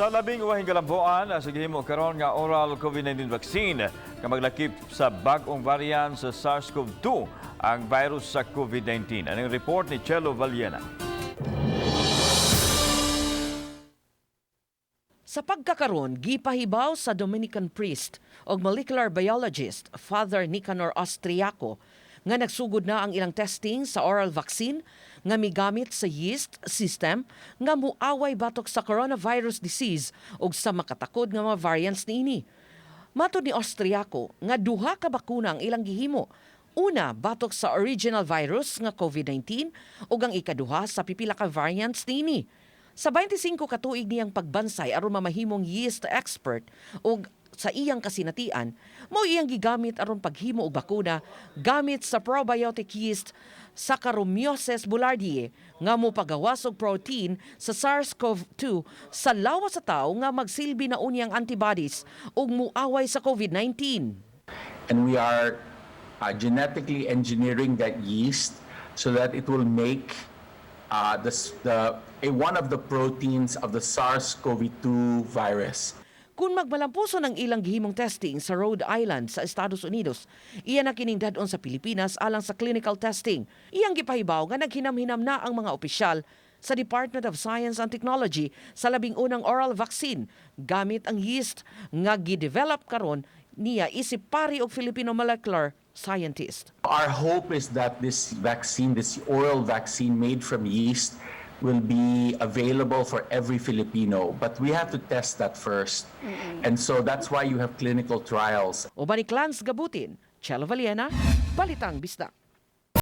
Sa labing uwahing galambuan sa gihimo karon nga oral COVID-19 vaccine nga maglakip sa bag-ong variant sa SARS-CoV-2, ang virus sa COVID-19. Anang report ni Chelo Valiena. Sa pagkakaron, gipahibaw sa Dominican priest og molecular biologist Father Nicanor Austriaco nga nagsugod na ang ilang testing sa oral vaccine nga migamit sa yeast system nga muaway batok sa coronavirus disease ug sa makatakod nga mga variants niini. Matod ni Austriaco nga duha ka bakuna ang ilang gihimo. Una, batok sa original virus nga COVID-19 ug ang ikaduha sa pipila ka variants niini. Sa 25 ka tuig niyang pagbansay aron mamahimong yeast expert ug sa iyang kasinatian, mao iyang gigamit aron paghimo og bakuna gamit sa probiotic yeast Saccharomyces boulardii nga mopagawas og protein sa SARS-CoV-2 sa lawas sa tawo nga magsilbi na unyang antibodies ug muaway sa COVID-19. And we are genetically engineering that yeast so that it will make the, a, one of the proteins of the SARS-CoV-2 virus. Kung magmalampuson ang ilang gihimong testing sa Rhode Island sa Estados Unidos, iya na kining dad-on sa Pilipinas alang sa clinical testing. Iyang gipahibaw nga naghinam-hinam na ang mga opisyal sa Department of Science and Technology sa labing unang oral vaccine gamit ang yeast nga gi-develop karon niya isip pari og Filipino molecular scientist. Our hope is that this vaccine, this oral vaccine made from yeast, will be available for every Filipino. But we have to test that first. And so that's why you have clinical trials. Uban ni Clans Gabutin, Chelo Valiena, Balitang Bisdak.